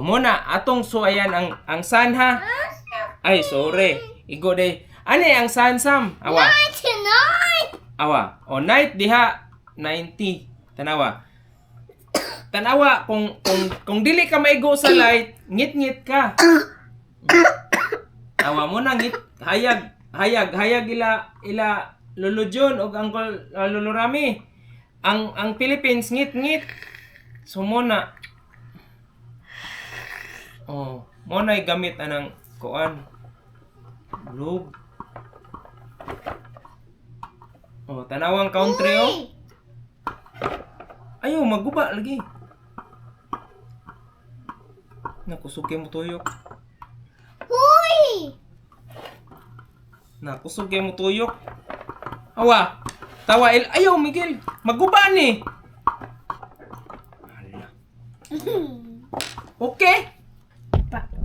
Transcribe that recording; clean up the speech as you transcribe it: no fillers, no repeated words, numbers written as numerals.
Muna atong suwayan ang sun, ha. Ay, sorry. Igo day. Ani ang sun, Sam? Awa. 99. Awa. O night diha 90. Tanawa. Tanawa kung dili ka maigo sa light, ngit-ngit ka. Awa mo na ngit hayag hayag hayag ila ila Lolo John og Uncle Lolo Rami. Ang Philippines ngit-ngit. So mo na. Oh, mo na gamit anang kuan. Globe. Oh, tanawang country oh. Ayo, maguba lagi. Nakusog kay mo tuyok. Huy! Nakusog kay mo tuyok. Awa. Tawa il ayo Miguel, maguba ni. Hala. Okay. Pa.